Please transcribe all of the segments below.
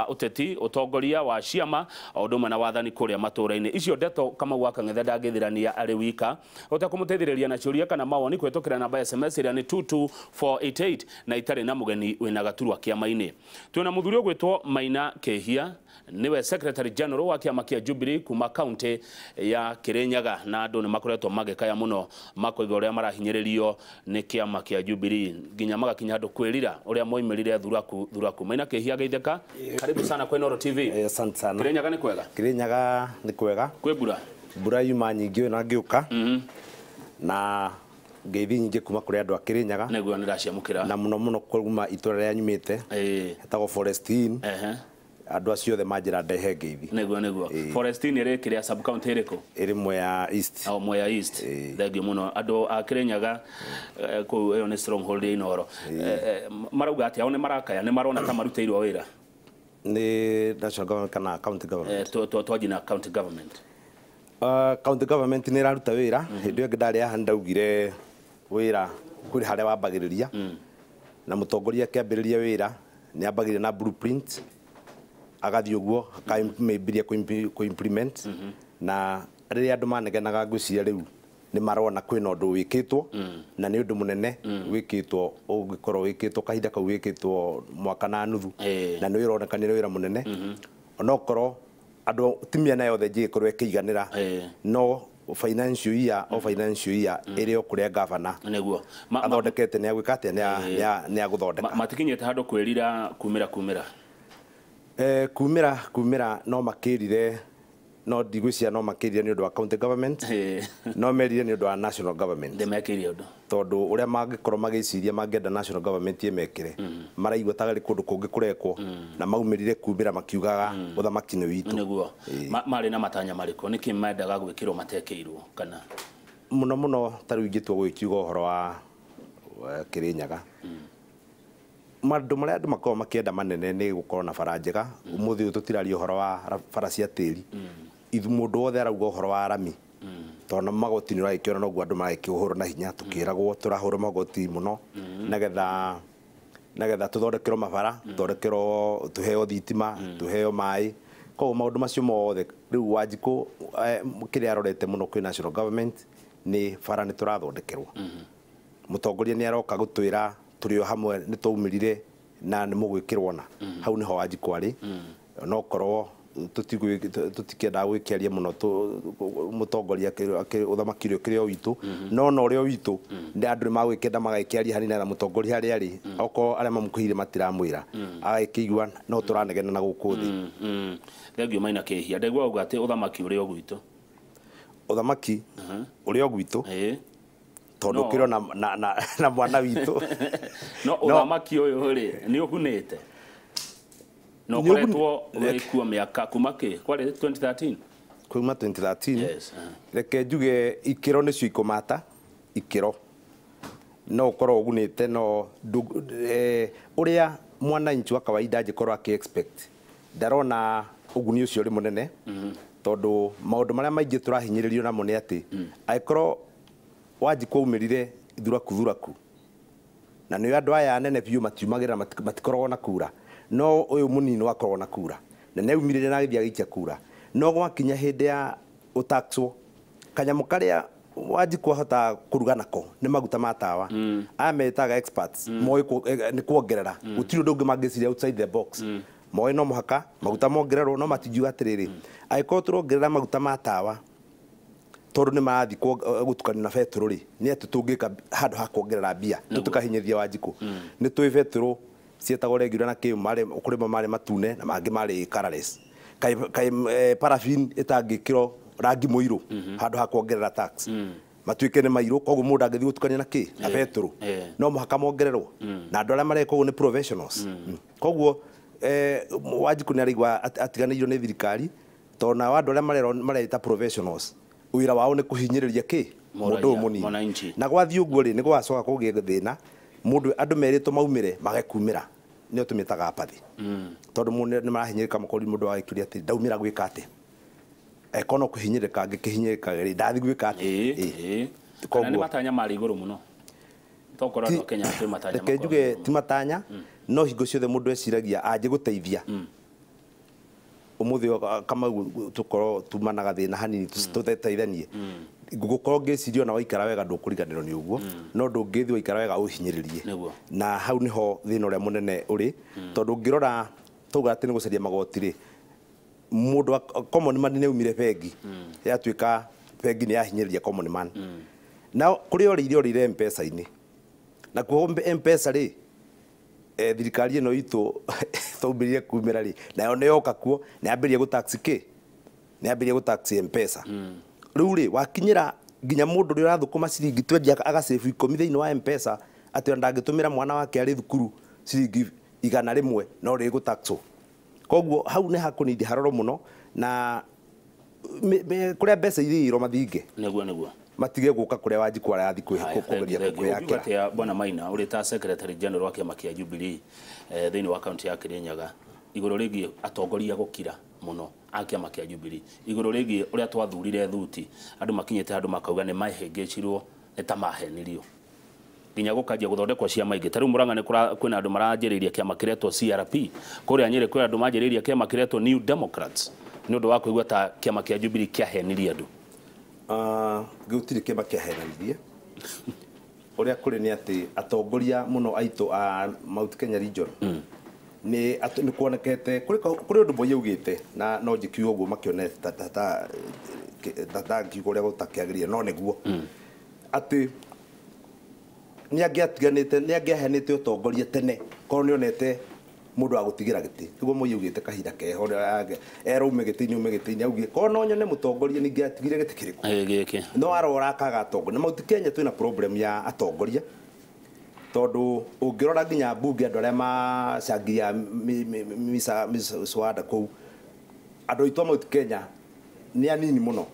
Uteti utongoria wa ciama o ũndũ ũmwe na wathani kũrĩa matũũra-inĩ. Icio ndeto Kamau wa Kang'ethe ndangĩthirania arĩ wika, ũtekũmũteithĩrĩria na ciũria kana mawoni kũhĩtũkĩra namba ya SMS ĩrĩa nĩ 22488 na itarĩ na mũgeni wĩna gaturwa kĩama-inĩ. Twĩna mũthuri ũgwĩtwo Maina Kehia, nĩwe Secretary General wa kĩama kĩa Jubilee kuma kaunti ya Kirinyaga, na andũ nĩ makoretwo magĩkaya mũno makoiga ũrĩa marahinyĩrĩrio nĩ kĩama kĩa Jubilee nginya magakinya andũ kwĩrira ũrĩa moimĩrire thuraku thuraku. Maina Kehia, geithĩka, karibu sana kwa Inooro TV. Asante sana. Kirinyaga nĩ kwega? Kirinyaga nĩ kwega. Kwĩ mbura? Mbura yuma nyingĩ na ngĩũka. Na ngeithi nyingĩ kuma kũrĩ andũ a Kirinyaga. Nĩguo, nĩ ndaciamũkĩra. Na mũno mũno kuma itũra rĩrĩa nyumĩte. Hetagwo Forest Inn. Andũ acio othe manjĩra ndehe ngeithi. Nĩguo. Forest Inn ĩrĩ kĩrĩa sub county ĩrĩkũ? Ĩrĩ Mwea East. O Mwea East. Thengiũ mũno andũ a Kirinyaga kũu, ĩyo nĩ stronghold ya Inooro. Marauga atĩa? O nĩ marakaya, nĩ marona ta marutĩirwo wĩra? Nĩ national government kana county government? Twanji na county government. County government nĩ ĩraruta wĩra. Hĩndĩ ĩyo ĩngĩ ndarĩ haha ndaugire wĩra kũrĩ harĩa wambagĩrĩria, na mũtongoria akĩambĩrĩria wĩra nĩ ambagĩrĩria na blueprint, agathiĩ ũguo akamĩambĩrĩria kũ-implement, na rĩrĩa andũ manegenaga ngwĩciria rĩu nĩ marona kwĩna ũndũ wĩkĩtwo, na nĩ ũndũ mũnene wĩkĩtwo, ũngĩkorwo wĩkĩtwo kahinda kau wĩkĩtwo mwaka na nuthu, na nĩ ũroneka nĩ wĩra mũnene, onokorwo andũ ti mĩena yothe njĩgĩkorwo ĩkĩiganĩra, no financial year o financial year ĩrĩ o kũrĩa gavana athondekete nĩ agwĩka atĩa, nĩ agũthondeka. Matikinyĩte handũ kwĩrira kumĩra kumĩra? Kumĩra kumĩra no makĩrire, no ndigwĩciria no makĩrire nĩ ũndũ wa county government, no merire nĩ ũndũ wa national government. Ndĩmekĩire ũndũ. Tondũ ũrĩa mangĩkorwo magĩciria mangĩenda national government ĩmekĩre, maraigua ta arĩ kũndũ kũngĩ kũrekwo, na maumĩrire kumĩra makiugaga ũthamaki nĩ witũ. Nĩguo. Marĩ na matanya marĩkũ? Nĩkĩ mendaga gwĩkĩrwo matekĩirwo kana? Mũno mũno ta rĩu ingĩtua gũgĩkiuga ũhoro wa Kĩrĩnyaga, maũndũ marĩa andũ makoragwo makĩenda manene nĩ gũkorwo na bara njega. Ũmũthĩ ũyũ tũtiraria ũhoro wa bara cia tĩri ithu, mũndũ wothe arauga ũhoro wa rami, tondũ magoti nĩ ũragĩkĩona noguo andũ maragĩkĩũhũrwo na hinya, tũkĩragwo tũrahũrwo magoti mũno nagetha tũthondekerwo mabara, tũthondekerwo, tũheo thitima, tũheo maĩ. Koguo maũndũ macio mothe rĩu Wanjikũ kĩrĩa arorete mũno kwĩ national government nĩ bara nĩ tũrathondekerwo. Mũtongoria nĩ aroka gũtwĩra tũrĩ o hamwe, nĩ twaumĩrire na nĩ mũgwĩkĩrwo, na hau nĩho Wanjikũ arĩ. Onokorwo tũtikĩendaga gwĩkĩaria mũno mũtongoria ũthamaki ũrĩa ũkĩrĩ o witũ, no na ũrĩa witũ nĩ andũ nĩ magwĩkĩenda magagĩkĩaria hanini na mũtongoria harĩa arĩ, okorwo arĩa mamũkuhĩrĩirie matiramwĩra agagĩkĩigua no tũranegena na gũkũ thĩ. Thengiũ Maina Kehia. Ndaigua uga atĩ ũthamaki ũrĩ o gwitũ. Ũthamaki ũrĩ o gwitũ tondũ ũkĩrĩ na mwana witũ. No ũthamaki ũyũ rĩ, nĩ ũgunĩte na ũkoretwo wĩkuo mĩaka kuma kĩ kwarĩ 2013? Kuma 2013. Yes. Reke njuge ikĩro nĩcio ikũmata ikĩro, no ũkorwo ũgunĩte, no ũrĩa mwananchi wa kawaida angĩkorwo akĩ expect ndarona ũguni ũcio ũrĩ mũnene, tondũ maũndũ marĩa maingĩ tũrahinyĩrĩrio namo nĩ atĩ angĩkorwo Wanjikũ aumĩrire thuraku thuraku, na nĩ andũ aya anene biũ matiumagĩra, matikoragwo na kura, no ũyũ mũnini wakoragwo na kura na nĩ aumĩrire na agĩthiĩ agĩikia kura, no gwakinya hĩndĩ ya ũtaxwo kanyamũ karĩa Wanjikũ ahotaga kũruga nako nĩ maguta ma tawa, aya metaga experts moĩ nĩ kuongerera, gũtirĩ ũndũ ũngĩ mangĩciria outside the box. Moĩ no mũhaka maguta mongererwo, no matingiuga atĩrĩrĩ, angĩkorwo tũrongerera maguta ma tawa tondũ nĩ marathiĩ gũtukanio na betũrũ rĩ, nĩ atĩ tũngĩka handũ ha kuongerera mbia tũkahinyĩrĩria Wanjikũ? Nĩ tũĩ betũrũ cietagwo regular na kĩ marĩ kũrĩ mo marĩ matune na mangĩ marĩ colorless, kaĩ paraffin ĩtangĩkĩrwo rangi mũirũ handũ ha kuongerera tax, matuĩke nĩ mairũ, koguo mũndũ angĩthiĩ gũtukania na kĩ na betũrũ, no mũhaka mongererwo, na andũ arĩa mareka ũguo nĩ professionals. Koguo Wanjikũ nĩ araigua atiganĩirio nĩ thirikari, tondũ nao andũ arĩa mareita professionals wĩra wao nĩ kũhinyĩrĩria kĩ mũndũ ũyũ mũnini. Mwananchi. Na gwathiĩ ũguo rĩ, nĩ gũgacoka kũgĩe thĩna, mũndũ andũ merĩtwo maumĩre mage kumĩra, nĩo tũmĩtaga apathy, tondũ mũndũ nĩ marahinyĩrĩka, makori mũndũ agĩkĩũria atĩ ndaumĩra gwĩka atĩa, eko no kũhinyĩrĩka ngĩkĩhinyĩrĩka rĩ, ndathi gwĩka atĩa? Kana nĩ matanya marĩ igũrũ mũno? Tokorwo andũ a Kenya kwĩ matanya Reke njuge ti matanya, no hingo ciothe mũndũ eciragia anjĩ gũteithia. Umuthi Kamau tukorwo tumanaga thina hanini tuteithanie ngukorwo ngĩciria ona waikara wega ndũkũriganĩrwo nĩ ũguo no ndũngĩthiĩ waikara wega ũhinyĩrĩrie na hau niho thĩna ũrĩa mũnene ũrĩ tondũ ũngĩrora tauga atĩ nĩ gũcaria magoti rĩ mũndũ common man nĩ aumire bengi yatuĩka bengi nĩ yahinyĩrĩria common man na kũrĩa ũrĩire ũrĩire M-Pesa-inĩ na kuo M-Pesa rĩ thirikari ĩno itũ twaumĩrire kumĩra rĩ nayo nĩ yoka kuo nĩ yambĩrĩria gũtax kĩ nĩ yambĩrĩria gũtax M-Pesa rĩu rĩ wakinyĩra nginya mũndũ ũrĩa ũrathũkũma ciringi 20 agasave 10 thĩinĩ wa M-Pesa atĩ ona ndangĩtũmĩra mwana wake arĩ thukuru ciringi 100 no rĩgũtaxwo koguo hau nĩ hakũnindi haroro mũno na kũrĩa mbeca irĩirwo mathinge nĩguo nĩguo matige gũka kũrĩa Wanjikũ arathiĩ kũgeria kwĩyakĩra. Bwana Maina ũrĩ ta Secretary General wa kĩama kĩa Jubilee thĩinĩ wa kaunti ya Kirinyaga igũrũ rĩgiĩ atongoria gũkira mũno a kĩama kĩa Jubilee igũrũ rĩgiĩ ũrĩa twathurire thuti andũ makinyĩte handũ makauga nĩ mahĩngĩcirwo nĩ ta mahenirio nginya gũkanjia gũthondekwo ciama ingĩ ta rĩu Murang'a nĩ kwĩna andũ maranjĩrĩirie kĩama kĩretwo CRP kũrĩa Nyĩrĩ kwĩna andũ manjĩrĩirie kĩama kĩretwo New Democrats nĩ ũndũ wa kũigua ta kĩama kĩa Jubilee kĩahenirie andũ. Gũtirĩ kĩama kĩahenanirie ũrĩa kũrĩ nĩ atĩ atongoria mũno aitũ a Mount Kenya region nĩ kuonekete kũrĩ ũndũ Moi augĩte na no njĩkiuga ũguo makĩone ta ngiuga ũrĩa gũtakĩagĩrĩire no nĩguo atĩ nĩ angĩatiganĩte nĩ angĩaheanĩte ũtongoria tene korwo nĩ onete mũndũ wa gũtigĩra gĩtĩ nĩguo Moi augĩte kahinda keho erwo ume gĩtĩ-inĩ ume gĩtĩ-inĩ augire korwo no nyone mũtongoria ningĩatigire gĩtĩ kĩrĩkũ gĩkĩ no arora akaga atongoria na Mount Kenya twĩna problem ya atongoria tondũ ũngĩrora nginya mbunge andũ arĩa macangia mĩswada kũu andũ aitũ a Mount Kenya nĩ anini mũno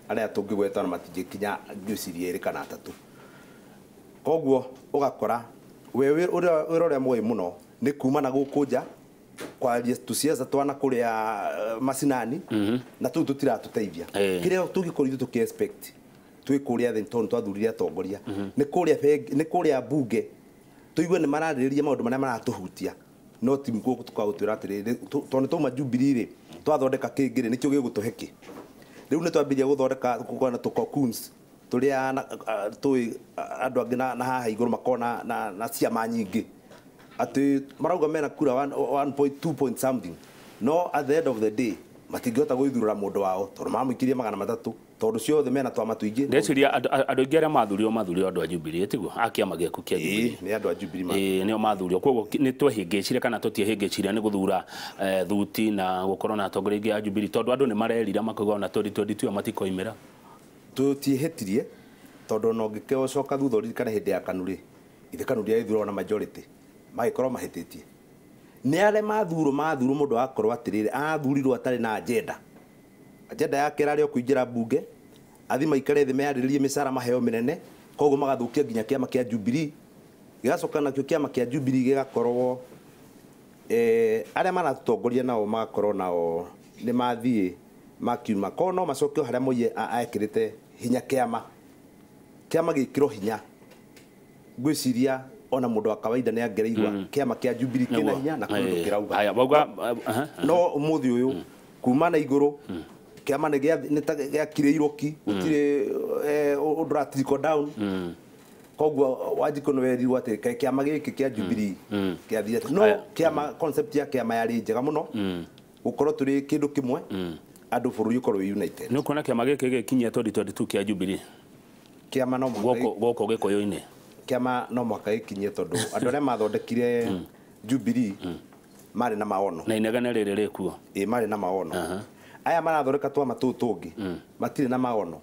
arĩa tũngĩgweta na matingĩkinya ngĩciria 2 kana 3 koguo ũgakora we wĩra ũrĩa moĩ mũno nĩ kuma na gũkũ nja kwaria tũciaca twana kũrĩa macinani na tũu tũtiratũteithia kĩrĩa tũngĩkorwo ithuĩ tũkĩ expect twĩ kũrĩa thĩ tondũ twathurire atongoria nĩ kũrĩa bengi nĩ kũrĩa mbunge tũigue nĩ mararĩrĩria maũndũ marĩa maratũhutia no ti gũkũ tũkagũtwĩra atĩrĩrĩ tondũ nĩ twauma Jubilee rĩ twathondeka kĩngĩ rĩ nĩkĩo gĩgũtũhe kĩ rĩu nĩ twambĩrĩria gũthondeka kũgana tũ cocoons tũrĩa tũĩ andũ angĩ na haha igũrũ makona na ciama nyingĩ atĩ marauga mena kura 1.2 point something no at the end of the day matingĩhota gwĩthurĩra mũndũ wao tondũ mamũikirie 300 tondũ ciothe mena twama tũingĩ. Ndeciria andũ aingĩ arĩa mathurio andũ a Jubilee tiguo a kĩama gĩaku kĩa Jubilee nĩ andũ a Jubilee nĩo mathurio koguo nĩ twehĩngĩcire kana tũtiehĩngĩcire nĩ gũthura thuti na gũkorwo na atongoria aingĩ a Jubilee tondũ andũ nĩ marerira makauga ona 2022 matikoimĩra. Tũtiehĩtirie tondũ ona ũngĩcoka thutha ũririkane hĩndĩ ya KANU rĩ ithe KANU rĩathurwo na majority magĩkorwo mahĩtĩtie nĩ arĩa mathurwo mũndũ akorwo atĩrĩrĩ athurirwo atarĩ na agenda agenda yake ĩrarĩ o kũingĩra mbunge athi maikare thĩ meyarĩrĩrie mĩcara maheo mĩnene koguo magathũkia nginya kĩama kĩa Jubilee gĩgacoka nakĩo kĩama kĩa Jubilee gĩgakorwo arĩa maratũtongoria nao magakorwo nao nĩ mathiĩ makiuma korwo no macokio harĩa Moi ekĩrĩte hinya kĩama kĩama gĩkĩrwo hinya ngwĩciria ona mũndũ wa kawaida nĩ angereirwa kĩama kĩa Jubilee kĩna hinya na kũndũ kĩrauga no ũmũthĩ ũyũ kuma na igũrũ kĩama nĩ gĩakirĩirwo ki gũtirĩ ũndũ ũra trickle down koguo Wanjikũ nĩ werirwo atĩ kĩama gĩkĩ kĩa Jubilee kĩathire no kĩama concept ya kĩama yarĩ njega mũno gũkorwo tũrĩ kĩndũ kĩmwe andũ bũrũri ũkorwo wĩ united. Nĩ ũkuona kĩama gĩkĩ gĩkinyia 2022 kĩa Jubilee kĩama no gũkũ Gĩkũyũ-inĩ kĩama no mũhaka gĩkinyie tondũ andũ arĩa mathondekire Jubilee marĩ na maono na inegene rĩrĩ rĩkuo ĩ marĩ na maono aya marathondeka twama tũũ tũngĩ matirĩ na maono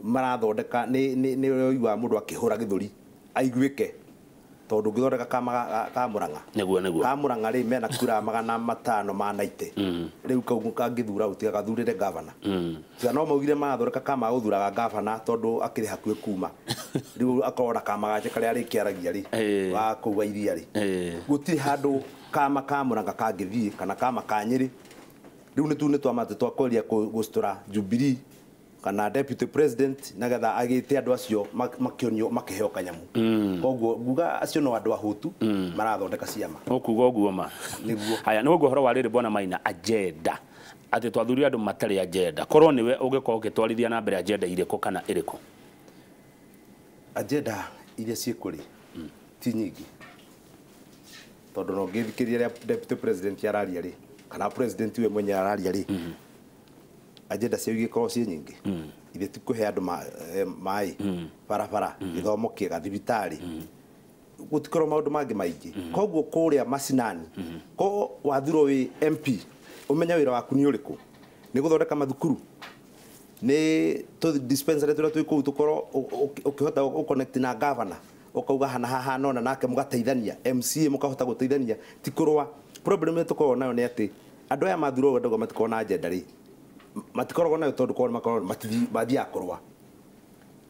marathondeka nĩ ũiguaga mũndũ akĩhũra gĩthũri aiguĩke tondũ ũngĩthondeka kama ka Murang'a nĩguo ka Murang'a rĩ mena kura 590 rĩu kau kangĩthura ũtiga gathurĩre gavana tiga no maugire marathondeka kama gũthuraga gavana tondũ akĩrĩ hakuhĩ kuma rĩu akorwo na kama gake karĩa arĩkĩaragia rĩ wa kũu wa iria rĩ gũtirĩ handũ kama ka Murang'a kangĩthiĩ kana kama ka Nyĩrĩ rĩu nĩ tu nĩ twamate twakweria gũcitũra Jubilee Kana deputy president nagetha agite andu acio makionio makiheo kanyamu. Koguo nguga acio no andu ahutu marathondeka ciama. Ukuga uguo ma niguo. Haya niguo horo wa riri bwana Maina agenda ati twathuri andu matari agenda korwo niwe ungikorwo ugitwarithia na mbere agenda iriko kana iriko. Agenda iria ciĩkũ rĩ ti nyingĩ tondu no ngĩthikĩria rĩa deputy president araria rĩ kana president we mwenye araria rĩ agenda cio igĩkorwo ciĩ nyingĩ ithe ti kũhe andũ maĩ barabara gĩthomo kĩega thibitarĩ gũtikorwo maũndũ mangĩ maingĩ. Koguo kũrĩa macinani ko wathurwo wĩ MP ũmenye wĩra waku nĩ ũrĩkũ, nĩ gũthondeka mathukuru, nĩ tũ dispensary tũrĩa twĩ kũu tũkorwo ũkĩhota gũ-connect na governor ũkauga hana haha nona nake mũgateithania MCA mũkahota gũteithania ti kũrũa. Problem ĩrĩa tũkoragwo nayo nĩ atĩ andũ aya mathurwo ndauga matikoragwo na agenda rĩ matikoragwo nayo tondũ korwo makoragwo mathiaga kũrũa.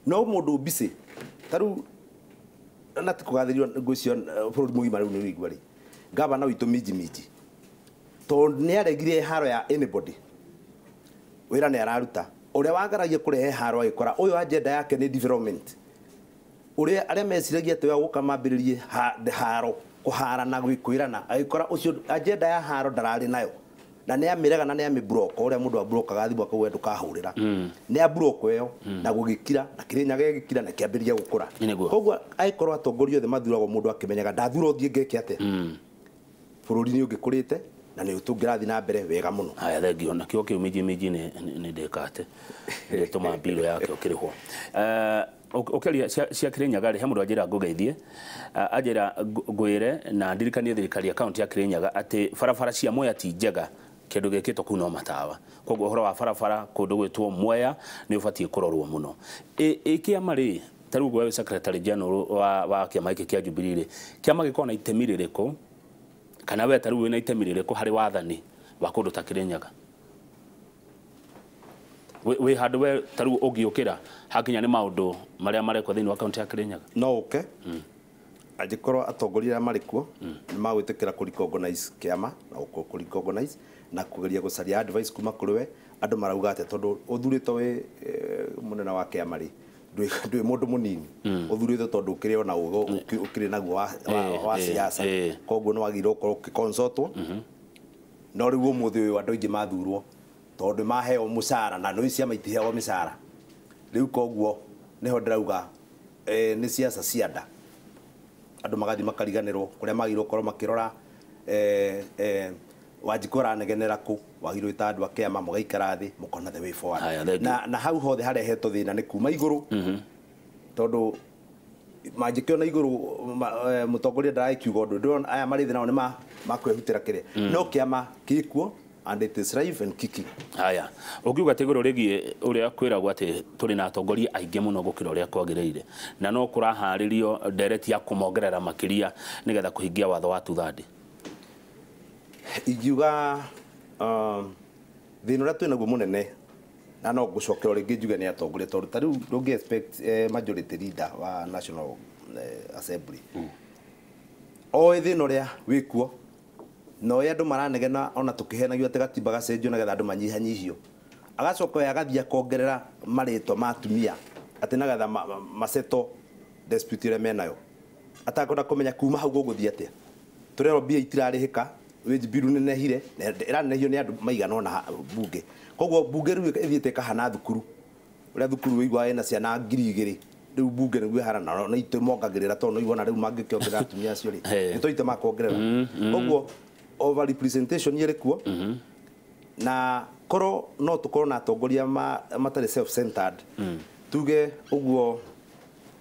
No mũndũ busy ta rĩu na ti kũgathĩrĩrio ngwĩciria bũrũri mũgima rĩu nĩ ũigua rĩ gavana witũ Minji Minji tondũ nĩ aregire haro ya anybody wĩra nĩ araruta ũrĩa wageragia kũrehe haro agĩkora ũyũ agenda yake nĩ development ũrĩa arĩa meciragia atĩ we gũka mambĩrĩrie haro kũhara na gwĩkwĩrana agĩkora ũcio agenda ya haro ndararĩ nayo na nĩ amĩrega na nĩ amĩburoko ũrĩa mũndũ aburokaga thimũ akauga ndũkahũrĩra nĩ aburoko ĩyo na gũgĩkira na Kĩrĩnyaga gĩgĩkira na kĩambĩrĩria gũkũra. Koguo angĩkorwo atongoria othe mathuragwo mũndũ akĩmenyaga ndathurwo thiĩ ngeke atĩa bũrũri nĩ ũngĩkũrĩte na nĩ tũngĩrathiĩ na mbere wega mũno. Haya thengio na kĩo kĩu Minji Minji nĩ ndĩkate ndĩtũma mbiro yake ũkĩrĩhwo. Ũkĩaria cia Kĩrĩnyaga rĩ he mũndũ anjĩra ngũgeithie anjĩra ngwĩre na ndirikanie thirikari ya kaunti ya Kĩrĩnyaga atĩ barabara cia Mwea ti njega kĩndũ gĩkĩtwo kũu no matawa koguo ũhoro wa barabara kũndũ gwĩtwo Mwea nĩ ũbatiĩ kũrorwo mũno. Ĩ kĩama rĩ ta rĩu wewe secretary general wa kĩama gĩkĩ kĩa Jubilee rĩ kĩama gĩkoragwo na itemi rĩrĩkũ kana we ta rĩu wĩna itemi rĩrĩkũ harĩ wathani wa kũndũ ta Kĩrĩnyaga? Wĩ handũ we ta rĩu ũngĩũkĩra hakinya nĩ maũndũ marĩa marekwo thĩinĩ wa kaunti ya Kĩrĩnyaga? No ũke angĩkorwo atongoria arĩa marĩ kuo nĩ magwĩtĩkĩra kũ-recognize kĩama na kũ-recognize na kũgeria gũcaria advice kuma kũrĩ we andũ marauga atĩa tondũ ũthurĩtwo wĩ mũnene wa kĩama rĩ ndwĩ mũndũ mũnini ũthurĩtwo tondũ ũkĩrĩ ona ũgĩ ũkĩrĩ naguo wa siasa koguo nĩ wagĩrĩirwo gũkorwo ũkĩconsultwo. No rĩu ũmũthĩ ũyũ andũ aingĩ mathurwo tondũ maheo mũcara na nĩ ciama itiheagwo mĩcara rĩu koguo nĩho ndĩrauga nĩ siasa cia nda andũ magathiĩ makariganĩrwo kũrĩa magĩrĩirwo gũkorwo makĩrora Wanjikũ aranegenera kũ wagĩrĩirwo ta andũ a kĩama mũgaikara thĩ mũkona the way forward na hau hothe harehetwo thĩna nĩ kuma igũrũ tondũ mangĩkĩona igũrũ mũtongoria ndaragĩkiuga ũndũ ndĩrona aya marĩ thĩ nao nĩ makwĩrutĩra kĩrĩa no kĩama gĩkuo and it is live and kicking. Haya ũngiuga atĩ igũrũ rĩgiĩ ũrĩa kwĩragwo atĩ tũrĩ na atongoria aingĩ mũno gũkĩra ũrĩa kwagĩrĩire na no kũraharĩrio ndereti ya kũmongerera makĩria nĩgetha kũhingia watho wa 230. Ingiuga thĩna ũrĩa twĩ naguo mũnene na no ngũcokera rĩngĩ njuge nĩ atongoria tondũ ta rĩu ndũngĩ expect majority leader wa National Assembly oĩ thĩna ũrĩa wĩkuo na ũrĩa andũ maranegena ona tũkĩhenagio atĩ gatiba gacenjio nĩgetha andũ manyihanyihio agacoka we agathiĩ akongerera marĩtwa ma atumia atĩ nĩgetha maseto dispute ĩrĩa menayo atakwenda kũmenya kuma hau gũgũthiĩ atĩa tũrerwo mbia itirarĩhĩka wage bill nenehire ĩranenehio nĩ andũ maigana ũna bunge koguo bunge rĩu ĩthiĩte ĩkahana thukuru ũrĩa thukuru wĩiguaga ĩna ciana 2000 rĩu bunge nĩguo ĩhana na itũ mongagĩrĩra tondũ nĩ wona rĩu mangĩkĩongerera atumia acio rĩ nĩ tũite makongerera koguo over representation ĩrĩ kuo na korwo no tũkorwo na atongoria matarĩ self centered tuge ũguo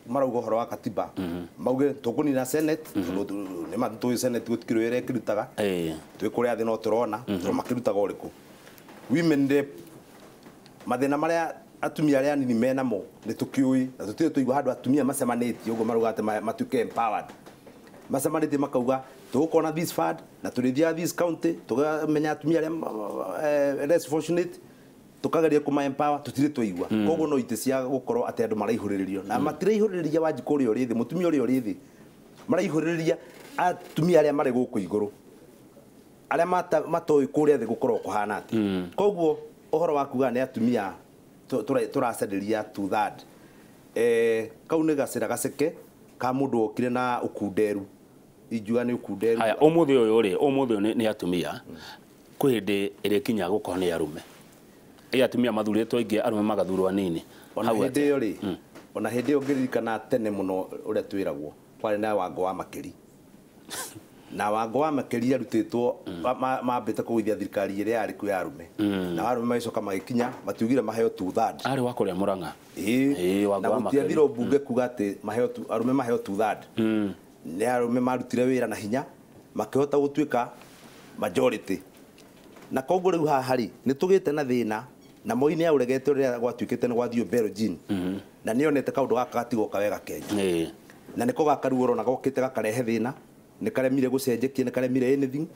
marauga ũhoro wa katiba mauge tũkũnina senate tondũ nĩ ma tũĩ senate gũtikĩrĩ wĩra ĩkĩrutaga twĩ kũrĩa thĩ no tũrona tondũ makĩrutaga ũrĩkũ women rep mathĩna marĩa atumia arĩa anini menamo nĩ tũkĩũĩ na tũtirĩ tũigua handũ atumia macemanĩtie ũguo marauga atĩ matuĩke empowered macemanĩtie makauga tũgũkorwo this fund na tũrĩthiaga this county tũkamenya atumia arĩa less fortunate tukageria kuma empower tutire twaigua koguo no ite cia gukorwo ati andu maraihuriririo na matiraihuririria Wanjikũ uria uri thi mutumia uria uri thi maraihuririria atumia aria mari guku iguru aria matoi kuria thi gukorwo kuhana ati koguo uhoro wa kuga ni atumia tũracenderia 2/3. Kau nĩ gacĩra gaceke ka mũndũ wokire na ũkunderu, ingiuga nĩ ũkunderu. Haya, ũmũthĩ ũyũ rĩ, ũmũthĩ ũyũ nĩ atumia, kwĩ hĩndĩ ĩrĩkinya gũkorwo nĩ arume. Ĩ atumia mathurĩtwo aingĩ, arume magathurwo anini. Ona hĩndĩ ĩyo rĩ, ona hĩndĩ ĩyo ngĩririkana tene mũno ũrĩa twĩragwo kwarĩ na Wango wa Makĩri. Na Wango wa Makĩri arutĩtwo mambĩte kũgũithia thirikari ĩrĩa yarĩ kuo ya arume. Na arume magĩcoka magĩkinya matiugire maheo 2/3. Arĩ wa kũrĩa Mũrang'a. Ĩĩ, Wango wa na Makĩri. Gũtiathirwo mbunge kuga atĩ maheo arume maheo 2/3. Nĩ arume marutire wĩra na hinya makĩhota gũtuĩka majority. Na koguo rĩu haha rĩ nĩ tũgĩte na thĩna, na Moi nĩ aũregete ũrĩa gwatuĩkĩte nĩ gwathiĩ Belgium. Na nĩonete kaũndũ gaka gatigoka wega Kenya. Na nĩko gaka rĩu ũrona gokĩte gakarehe thĩna, nĩ karemire gũcenjekia, nĩ karemire anything.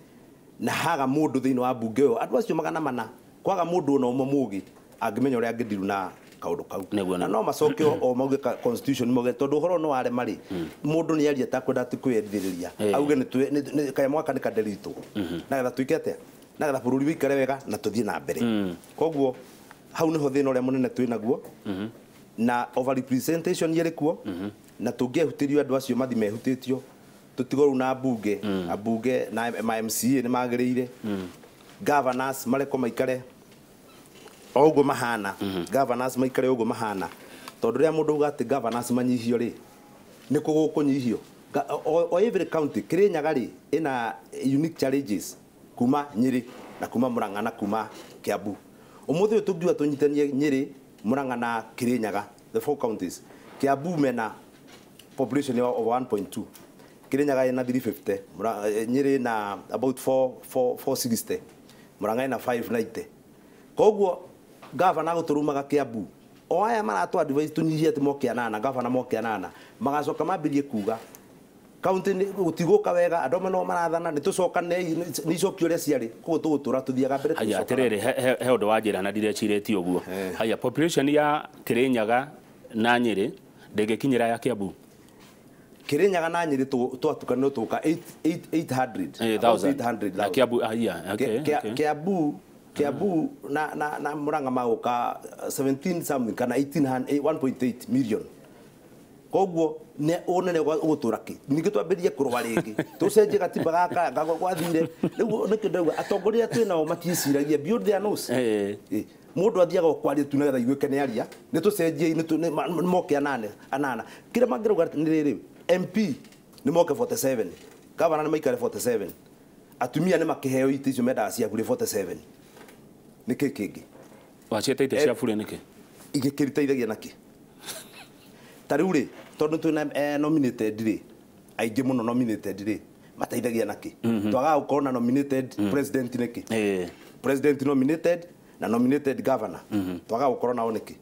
Na haga mũndũ thĩinĩ wa mbunge ĩyo, andũ acio 400, kwaga mũndũ ona ũmwe mũũgĩ angĩmenya ũrĩa angĩndiru na kaũndũ kau. Na no macoke o mauge constitution mauge tondũ ũhoro no warema rĩ, mũndũ nĩ aria takwenda atĩ kwĩyendithĩrĩria, auge nĩ kanyamũ gaka nĩ kanderitwo, nagetha twĩke atĩa, nagetha bũrũri wĩikare wega na tũthiĩ na mbere. Koguo hau nĩho thĩna ũrĩa mũnene twĩ naguo, na overrepresentation ĩrĩ kuo, na tũngĩehutĩrio andũ acio mathi mehutĩtio, tũtigwo rĩu na mbunge, ambunge na ma MCA nĩ magĩrĩire, governors marekwo maikare o ũguo mahana, governors maikare ũguo mahana, tondũ rĩrĩa mũndũ auga atĩ governors manyihio rĩ, nĩ kũ gũkũnyihio. O every county, Kĩrĩnyaga rĩ ĩna unique challenges kuma Nyĩrĩ na kuma Mũrang'a na kuma Kiambu. Ũmũthĩ ũyũ tũngiuga tũnyitanie Nyĩrĩ, Mũrang'a na Kĩrĩnyaga, the 4 counties, Kiambu mena population of 1.2, Kĩrĩnyaga ĩna 350, Nyĩrĩ na about 460, Mũrang'a ĩna 590. Koguo gavana gũtũrumaga Kiambu, o aya maratũ advise tũnyihie atĩ moke anana, gavana moke anana, magacoka mambĩrie kuga kaunti gũtigũka wega, andũ amwe no marathana, nĩ tũcokane, nĩ icokio ũrĩa ciarĩ, koguo tũgũtũra tũthiaga mbere. Haya, atĩrĩrĩ, he ũndũ wa njĩra na ndirecirĩtie ũguo. Haya, population ya Kĩrĩnyaga na Nyĩrĩ ndĩngĩkinyĩra ya Kiambu. Kĩrĩnyaga na Nyĩrĩ twatukanĩrwo tũka 800,000. Na Kiambu, haya, okay. Kiambu na Mũrang'a magũka 17 something kana 1.8 million. Koguo nĩ ũnene ũgũtũra kĩ, ningĩ twambĩrĩrie kũrũa rĩngĩ, tũcenjie gatiba gaka gwathire. Rĩu nĩkĩo ndauga atongoria twĩ nao matiĩciragia beyond their nose. Mũndũ athiaga o kwaria tu nĩgetha aiguĩke nĩ aria, nĩ tũcenjiei, nĩ moke anana. Kĩrĩa mangĩrauga nĩ rĩrĩ, MP nĩ moke 47, governor nĩ maikare 47, atumia nĩ makĩheo itĩ icio mendaga cia bure 47. Nĩ kĩ kĩngĩ? Waciĩte itĩ cia bure nĩkĩ? Igĩkĩriteithagia nakĩ? Ta rĩu rĩ, tondũ twĩna nominated rĩ, aingĩ mũno nominated rĩ, mateithagia nakĩ? Twagaga gũkorwo na nominated president nĩkĩ? President nominated na nominated governor, twagaga gũkorwo nao nĩkĩ?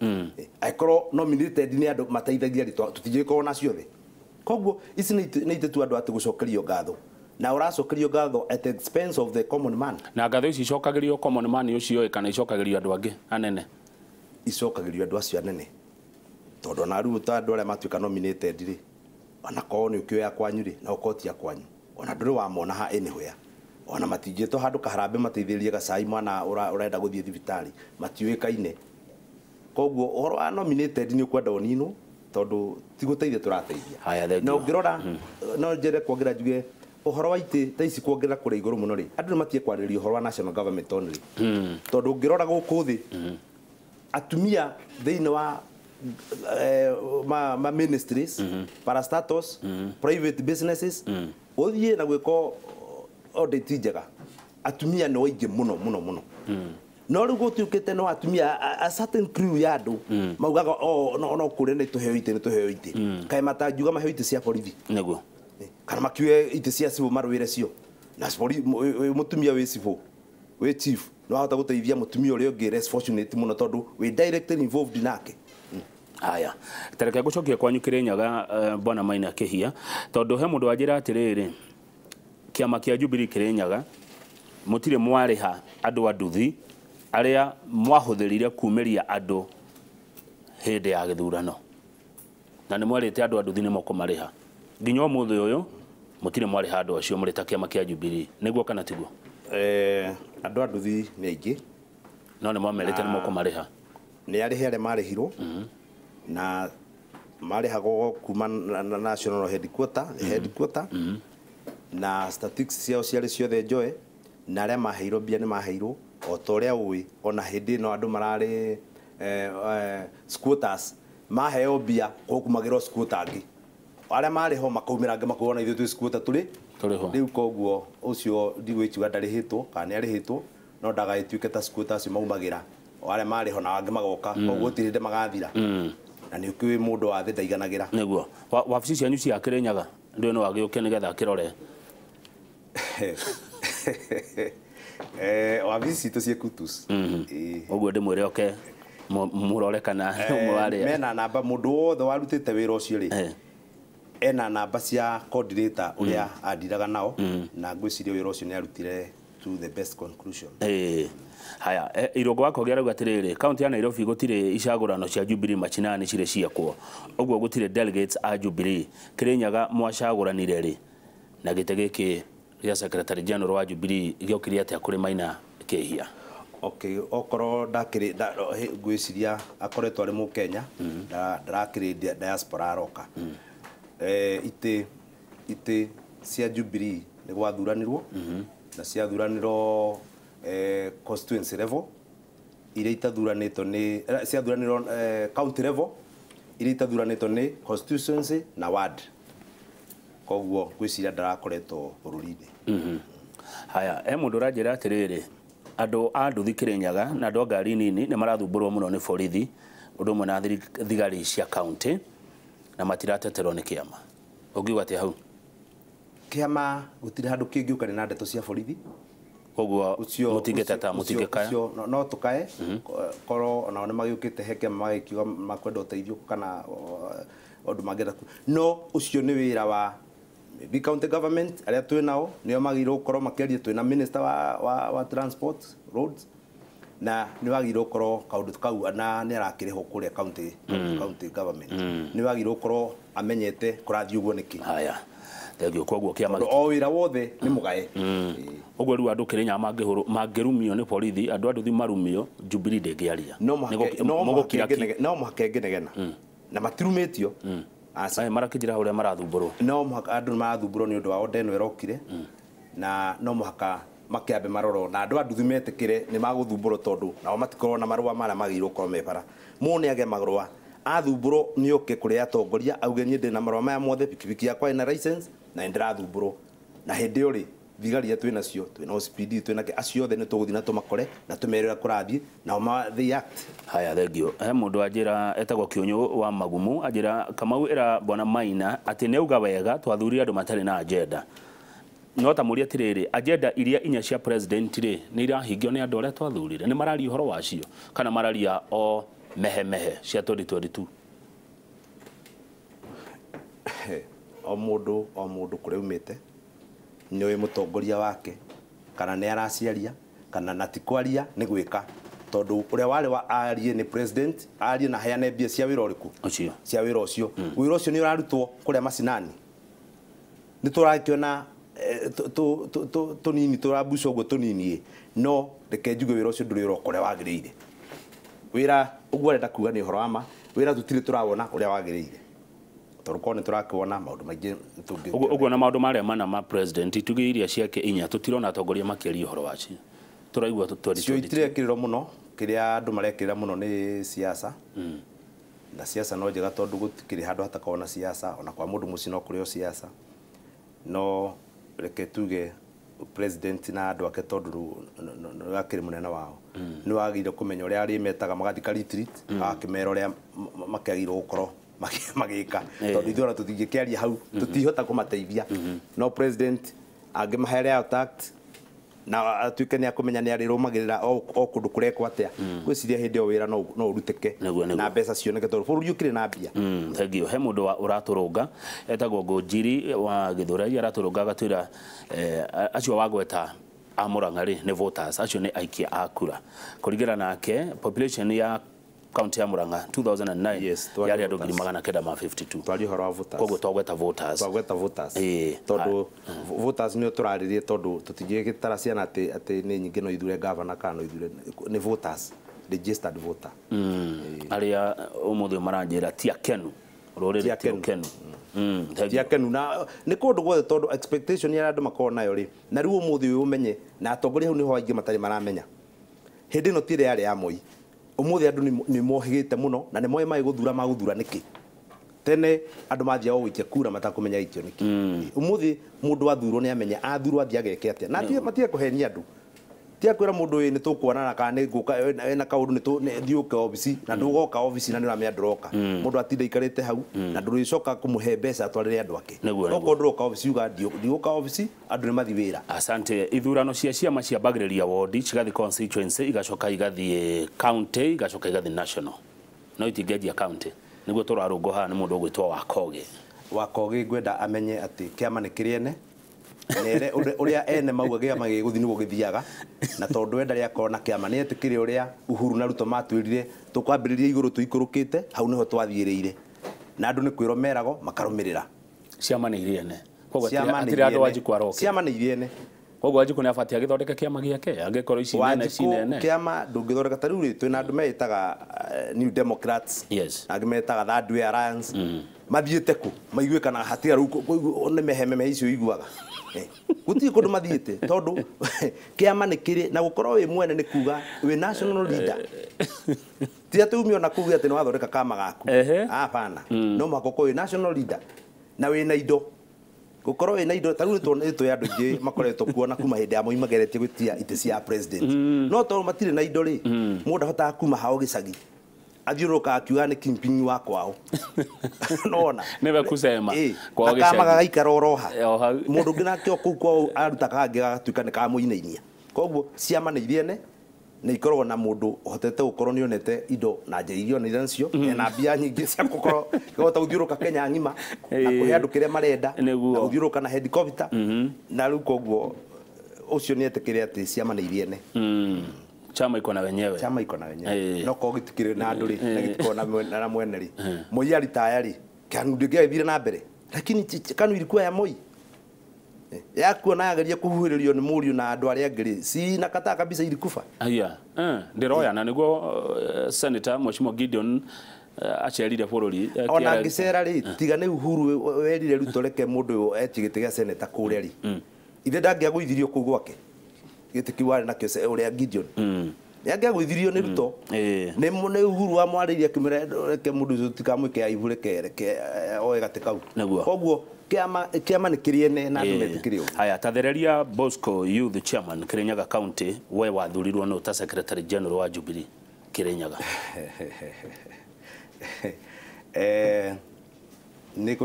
Angĩkorwo nominated nĩ andũ mateithagia rĩ, tũtingĩkorwo na ciothe. Koguo ici nĩ itĩ tu andũ atĩ gũcokerio ngatho, na ũracokerio ngatho at the expense of the common man. Na ngatho ici icokagĩrio common man ũcio kana icokagĩrio andũ angĩ anene? Icokagĩrio andũ acio anene, tondũ ona rĩu ta andũ arĩa matuĩka nominated rĩ, ona korwo nĩ ũkĩoya kwanyu rĩ, na ũkorwo ti a kwanyu, ona ndũrĩ wamona ha anywhere, ona matingĩtwo handũ kaharambe mateithĩrĩrie gacai mwana ũrenda gũthiĩ thibitarĩ, matiũĩkaine. Koguo ũhoro wa nominated nĩ ũkwenda ũninwo, tondũ ti gũteithia tũrateithia. Na ũngĩrora, no njere kuongerera njuge ũhoro wa itĩ ta ici kuongerera kũrĩa igũrũ mũno rĩ, andũ nĩ matige kwarĩrĩria ũhoro wa national government only. Tondũ ũngĩrora gũkũ thĩ, atumia thĩinĩ wa ma ministries, parastatos, private businesses, ũthiĩ na gwĩka audit njega, atumia nĩ aingĩ mũno mũno mũno. No rĩu gũtuĩkĩte no atumia a certain crew ya andũ maugaga o no kũrĩa nĩ tũheo itĩ, nĩ tũheo itĩ. Kaĩ matangiuga maheo itĩ cia borithi? Nĩguo. Kana makiuge itĩ cia civil marũĩre cio. Na mũtumia wĩ civil, wĩ chief, no ahota gũteithia mũtumia ũrĩa ũngĩ less fortunate mũno tondũ wĩ directly involved nake. Haya, tareke ngũcokie kwanyu Kĩrĩnyaga, bwana Maina Kĩhia, tondũ he mũndũ wanjĩra atĩrĩrĩ, kĩama kĩa Jubilee Kĩrĩnyaga mũtirĩ mwarĩha andũ a nduthi arĩa mwahũthĩrire kumĩria andũ hĩndĩ ya gĩthurano, na nĩ mwarĩte andũ a nduthi nĩ mũkũmarĩha. Nginya ũmũthĩ ũyũ mũtirĩ mwarĩha andũ acio mũrĩ ta kĩama kĩa Jubilee, nĩguo kana tiguo? Andũ a nduthi nĩ aingĩ, no nĩ mwamerĩte nĩ mũkũmarĩha. Nĩ arĩhe arĩa marĩhirwo na marĩhagwo kuma national headquarter na statistics ciao ciarĩ ciothe njoe, na arĩa maheirwo mbia nĩ maheirwo o ta ũrĩa ũĩ. Ona hĩndĩ ĩno andũ mararĩ squatters maheo mbia gũkumagĩrwo squatter angĩ arĩa marĩ ho makaumĩra angĩ makauga ona ithuĩ twĩ squatter tũrĩ Tũrĩ ho. Rĩu koguo ũcio ndigwĩkiuga ndarĩhĩtwo kana nĩ arĩhĩtwo, no ndagagĩtuĩke ta squatter acio maumagĩra o arĩa marĩ ho na angĩ magoka, koguo gũtirĩ hĩndĩ magathira, na nĩ ũkĩũĩ mũndũ wa thĩ ndaiganagĩra. Nĩguo wabici cianyu cia Kĩrĩnyaga ndũĩ no agĩũke nĩgetha akĩrore? Wabici citũ ciĩ Kutus. Ĩĩ. Ũguo ndĩmwĩre oke mũrore kana ũmwe wa arĩa Mena namba mũndũ wothe warutĩte wĩra ũcio rĩ, ena namba cia coordinator ũrĩa andiraga nao, na ngwĩciria wĩra ũcio nĩ arutire to the best conclusion. Haya, Irũngũ wa Kogi arauga atĩrĩrĩ, kaunti ya Nairobi gũtirĩ icagũrano cia Jubilee machinani cirĩ ciekwo, ũguo gũtirĩ delegates a Jubilee. Kĩrĩnyaga mwacagũranire rĩ, na gĩtĩ gĩkĩ gĩa secretary general wa Jubilee gĩokire atĩa kũrĩ Maina Kĩhia? Okay, okorwo ndakĩrĩ ngwĩciria akoretwo arĩ mũkenya, ndarakĩrĩ diaspora aroka. Itĩ cia Jubilee nĩ gwathuranirwo, na ciathuranirwo constituency level, iria itathuranĩtwo nĩ ciathuranirwo county level, iria itathuranĩtwo nĩ constituency na ward. Koguo ngwĩciria ndarakoretwo bũrũri-inĩ. Haya, he mũndũ ũranjĩra atĩrĩrĩ, andũ a nduthi Kĩrĩnyaga na andũ a ngari nini nĩ marathumbũrwo mũno nĩ borithi, ũndũ ũmwe na thigari cia county, na matirateterwo nĩ kĩama. Ũngiuga atĩa hau? Kĩama gũtirĩ handũ kĩngĩũka na ndeto cia borithi. Koguo mũtingĩteta, mũtingĩkaya? Ũcio no tũkae, korwo onao nĩ magĩũkĩte he kĩama magĩkiuga makwenda ũteithio kana ũndũ mangĩenda. No ũcio nĩ wĩra wa maybe county government arĩa twĩ nao, nĩo magĩrĩirwo gũkorwo makĩaria. Twĩ na minister wa transport roads, na nĩ wagĩrĩirwo gũkorwo kaũndũ kau na nĩ arakĩrĩhwo kũrĩa county government, nĩ wagĩrĩirwo gũkorwo amenyete kũrathiĩ ũguo nĩkĩ. Haya, thengio. Koguo kĩama o wĩra wothe nĩ mũgae. Ũguo rĩu andũ Kĩrĩnyaga mangĩrumio nĩ borithi, andũ a nduthi marumio, Jubilee ndĩngĩaria? No mũhaka ĩngĩnegena na matirumĩtio. Aca marakĩnjĩra ũrĩa marathumbũrwo. No mũhaka andũ marathumbũrwo nĩ ũndũ wa order ĩno ĩrokire, na no mũhaka makĩambe marorwo na andũ a nduthi metĩkĩre nĩ magũthumbũrwo, tondũ nao matikorwo na marũa marĩa magĩrĩirwo gũkorwo me bara. Mũndũ nĩ age marũa, athumbũrwo nĩ oke kũrĩ atongoria auge niĩ ndĩna marũa maya mothe, pikipiki yakwa ĩna license na nĩ ndĩrathumbũrwo. Na hĩndĩ ĩyo rĩ, thigari iria twĩ nacio, twĩ na OCPD, twĩ na acio othe nĩ tũgũthiĩ na tũmakore na tũmere ũrĩa kũrathiĩ, nao they act. Haya, thengio. He mũndũ anjĩra etagwo Kĩũnyũ wa Magumu, anjĩra Kamau ĩra bwana Maina atĩ nĩ auga wega twathurire andũ matarĩ na agenda. No ta mũrie atĩrĩrĩ, agenda iria inya cia president rĩ, nĩ irahingio nĩ andũ arĩa twathurire? Nĩ mararia ũhoro wacio kana mararia o mehe mehe cia 2022? O mũndũ kũrĩa umĩte nĩ ũĩ mũtongoria wake, kana nĩ araciaria kana na ti kwaria nĩ gwĩka, tondũ ũrĩa warĩ wa arie nĩ president, arie na heane mbia cia wĩra ũrĩkũ ũcio, cia wĩra ũcio. Wĩra ũcio nĩ ũrarutwo kũrĩa macinani, nĩ tũrakĩona tũnini tũrambuca ũguo tũnini, no reke njuge wĩra ũcio ndũrĩ ũroka ũrĩa wagĩrĩire. Wĩra ũguo arenda kuga nĩ ũhoro wa ma, wĩra tũtirĩ tũrawona ũrĩa wagĩrĩire, tondũ korwo nĩ tũrakĩwona maũndũ maingĩ. Ũguo na maũndũ marĩa mana ma president, itugĩ iria ciake inya, tũtirona atongoria makĩaria ũhoro wacio, tũraigua cio itirekĩrĩrwo mũno. Kĩrĩa andũ marekĩrĩra mũno nĩ siasa, na siasa no njega tondũ gũtikĩrĩ handũ hatakoragwo na siasa, ona kwa mũndũ mũciĩ no kũrĩ o siasa. No reke tuge president na andũ ake, tondũ nĩ akĩrĩ mũnene wao, nĩ wagĩrĩire kũmenya ũrĩa arĩmetaga magathika retreat, agakĩmera ũrĩa makĩagĩrĩirwo gũkorwo magĩka, tondũ ithuĩ ona tũtingĩkĩaria hau, tũtihota kũmateithia. No president angĩmahe layout act na atuĩke nĩ akũmenya nĩ arĩrũmagĩrĩra o kũndũ kũrekwo atĩa, ngwĩciria hĩndĩ ĩyo wĩra no ũrutĩke na mbeca cioneke, tondũ bũrũri ũkĩrĩ na mbia. Thengio. He mũndũ ũratũrũnga etagwo Ngũnjiri wa Gĩthũrai, aratũrũnga agatwĩra acio wagweta a Murang'a rĩ nĩ voters, acio nĩ aikia a kura. Kũringana nake population ya county ya Murang'a 2009 yes, yari andũ 952. Twaria ũhoro wa voters, koguo twagweta voters, twagweta voters tondũ voters nĩo tũrarĩrie, tondũ tũtingĩgĩtara ciana atĩ nĩ nyingĩ no ithure governor kana no ithure, nĩ voters. registered voter. Aria umuthi maranjira ti akenu ruriri ti akenu. Ti akenu na ni kundu guothe tondu expectation ya andu makorwo nayo ri na riu umuthi uyu umenye na atongoria hau niho aingi matari maramenya hindi ino ti ria ya Moi. Umuthi andu ni mohigite muno na ni moe mai guthura maguthura niki. Tene andu mathiaga gũikia kura matakumenya ikio niki. Umuthi mundu athurwo ni amenya athurwo athie ageke atia na matige kuhenia andu. Tia kwira mundu ni tukuonana kana ni nguka na kaundu ni thiuke obici na ndugoka obici na ni uramenya nduroka. Mundu atinda ikarite hau na nduricoka kumuhe mbeca atwarire andu ake. Okorwo nduroka obici uga ndiuka obici andu ni mathi wira. Asante. Ithurano cia ciama ciambagĩrĩria wodi cigathi constituency igacoka igathi county igacoka igathi national. No itingĩanjia county niguo turarũngwo haha nĩ mũndũ ũgwĩtwo Wakoge. Wakoge ngwenda amenye atĩ kĩama nĩ kĩrĩ ene nere uria ene mauga kĩama gĩgũthiĩ nĩguo gĩthiaga na tondũ we ndarĩ akorwo na kĩama nĩ etĩkĩre ũrĩa Uhuru na Ruto matwĩrire tũkwambĩrĩria igũrũ tũikũrũkĩte hau nĩho twathiĩrĩire na andũ nĩ kwĩrwo meragwo makarũmĩrĩra. Ciama nĩ irĩ ene koguo atirĩ andũ Wanjikũ aroke. Ciama nĩ irĩ ene koguo Wanjikũ nĩ abatie agĩthondeka kĩama gĩake angĩkorwo ici nene ci nene. Kĩama ndũngĩthondeka ta rĩu rĩ twĩna andũ meĩtaga New Democrats angĩ metaga Third Way Alliance mathiĩte kũ maiguĩkanaga hatirĩ rĩu nĩ mehememe icio iguaga gũtirĩ kũndũ mathiĩte tondũ kĩama nĩ kĩrĩ na gũkorwo wĩ mwene nĩ kuga wĩ national leader. Ti atĩ ume ona kuga atĩ nĩ wathondeka kama gaku, hapana, no mũhaka ũkorwo wĩ national leader na wĩna indo. Gũkorwo wĩna indo ta rĩu nĩ twĩ andũ aingĩ makoretwo kuona kuma hĩndĩ ya Moi mageretie gwĩtia itĩ cia president no tondũ matirĩ na indo rĩ mũndũ ndahotaga kuma hao gĩcagi athiũrũrũkaga akiuga nĩ kingpin wa kwao. Nona niwe kusema kwao gĩcagi kama gagaikara oroha mũndũ ũngĩ nake o kũu kwao aruta kangĩ gagatuĩka nĩ kamũinainia. Koguo ciama nĩ irĩ ene nĩ ikoragwo na mũndũ ũhotete gũkorwo nĩ onete indo na njĩra iria onire nacio ena mbia nyingĩ cia gũkorwo kũhota gũthiũrũrũka Kenya ng'ima na kũhe andũ kĩrĩa marenda na gũthiũrũrũka na helicopter na rĩu koguo ũcio nĩ etĩkĩre atĩ ciama nĩ irĩ ene. Chama iko na wenyewe. Chama iko na wenyewe. No ko gitikire na andu ri na gitiko na mwene ri. Moi aritaya ri KANU ndingĩathire na mbere lakini KANU ilikuwa ya Moi yakuo na yageria kuhuhĩrĩrio nĩ mũriũ na andũ arĩa angĩ rĩ si na kataa kabisa ilikufa. Aya ndiroya na nĩguo Senator Mheshimiwa Gideon acerire bũrũri ona angĩcera rĩ tiga nĩ Uhuru werire Ruto reke mũndũ ũyũ etie gĩtĩ gĩa senator kũrĩa rĩ ithe ndangĩagũithirio kũu gwake gĩtĩ kĩu arĩ nakĩo ũrĩa Gideon nĩangĩagũithirio nĩ Ruto nĩ Uhuru wamwarĩirie akĩmwĩra reke mũndũ ũcio tikamwĩke aibu reke oe gatĩ kau. Koguo kĩama nĩ kĩrĩ ene na andũ metĩkĩre ũguo. Haya tathereria Bosco Youth Chairman Kirinyaga County we wathurirwo nũ ta Secretary General wa Jubilee Kirinyaga? Nĩ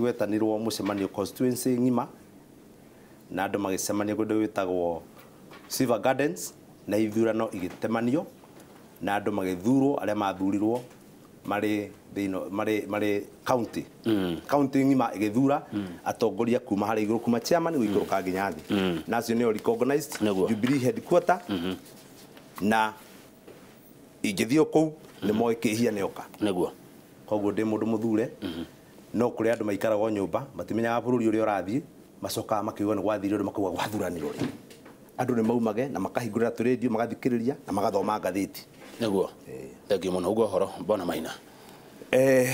gwetanirwo mũcemanio constituency ng'ima na andũ magĩcemania kũndũ gwĩtagwo Silver Gardens na ithurano igĩtemanio na andũ magĩthurwo arĩa mathurirwo marĩ thĩinĩ marĩ county county ng'ima ĩgĩthura atongoria kuma harĩa igũrũ kuma chairman gũikũrũka nginya thĩ na acio nĩo recognized Jubilee headquarter na ingĩthiĩ kũu nĩ moĩ kĩhia nĩoka nĩguo. Koguo ndĩ mũndũ mũthure no kũrĩ andũ maikaraga nyũmba matimenyaga bũrũri ũrĩa ũrathiĩ macokaga makiuga nĩ gwathire ũndũ makauga gwathuranirwo rĩ andũ nĩ maumage na makahingũrĩra tũrĩndio magathikĩrĩria na magathoma ngathĩti nĩguo. Thengiũ mũno ũguo ũhoro mbona Maina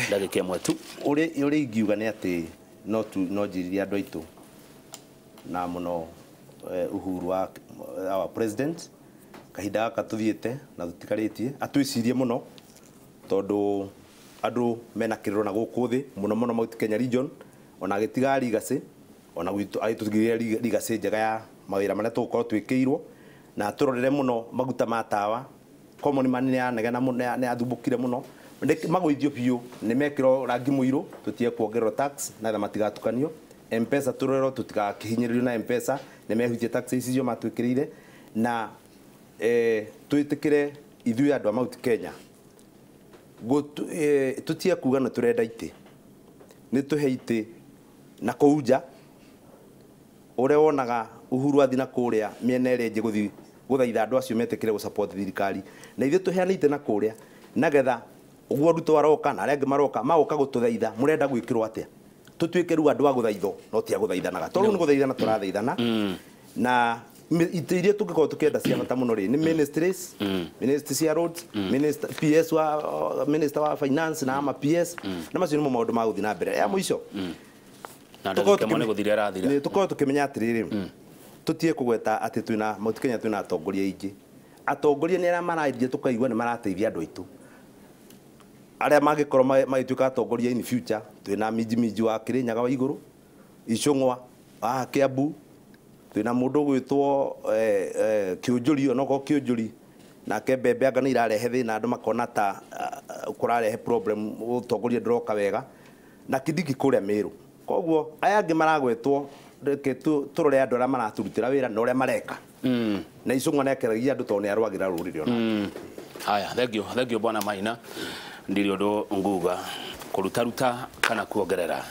ndagĩka ĩmwe tu. Ũrĩa ingiuga nĩ atĩ no njiririe andũ aitũ na mũno Uhuru wa our president kahinda gaka tũthiĩte na tũtikarĩtie atwĩcirie mũno tondũ andũ mena kĩrĩro na gũkũ thĩ mũno mũno Mount Kenya region ona agĩtiga legacy ona gwitũ agĩtũtigĩrĩra legacy njega ya mawĩra marĩa tũgũkorwo twĩkĩirwo na atũrorere mũno maguta ma tawa common man nĩ yanegena mũno nĩ athumbũkire mũno magũithio biũ nĩ mekĩrwo rangi mũirũ tũtige kuongererwo tax na matigatukanio M-Pesa tũrorerwo tũtigakĩhinyĩrĩrio na M-Pesa nĩ mehutie tax icio matwĩkĩrĩire na twĩtĩkĩre ithuĩ andũ a Mount Kenya tũtige kuga nĩ tũrenda itĩ nĩ tũhe itĩ na kũu nja ũrĩa wonaga Uhuru athi na kũrĩa mĩena ĩrĩa ĩngĩ gũthiĩ gũthaitha andũ acio metĩkĩre gũsupport thirikari na ithuĩ tũheane itĩ na kũrĩa nagetha ũguo Ruto aroka na arĩa angĩ maroka magoka gũtũthaitha mũrenda gwĩkĩrwo atĩa tũtuĩke rĩu andũ a gũthaithwo no ti a gũthaithanaga tondũ nĩ gũthaithana tũrathaithana na Itĩ iria tũngĩkorwo tũkĩenda cia bata mũno rĩ nĩ ministries, ministry cia roads, minister PS wa minister wa finance na ama PS, na macio nĩmo maũndũ ma gũthiĩ na mbere. Ya mũico, na ndagĩka ĩmwe nĩ gũthira ĩrathira. Nĩ tũkorwo tũkĩmenya atĩrĩrĩ, tũtige kũgweta atĩ twĩna Mount Kenya twĩna atongoria aingĩ. Atongoria nĩ arĩa maraendia tũkaigua nĩ marateithia andũ aitũ. Arĩa mangĩkorwo magĩtuĩka atongoria in future, twĩna Minji Minji wa Kĩrĩnyaga wa igũrũ, Icũng'wa wa Kiambu, twĩna mũndũ ũgwĩtwo Kĩũnjũri, onokorwo Kĩũnjũri nake mbembe anga nĩ irarehe thĩna, andũ makona ta kũrarehe problem, ũtongoria ndũroka wega, na Kindiki kũrĩa Meru. Koguo aya angĩ maragwetwo, reke tũrore andũ arĩa maraturutĩra wĩra na ũrĩa mareka. Na Icũng'wa nĩakeragia andũ tondũ nĩarũagĩra rũrĩrĩ onake. Haya, thank you, thank you bwana Maina. Ndiri ũndũ nguga kũrutaruta kana kuongerera.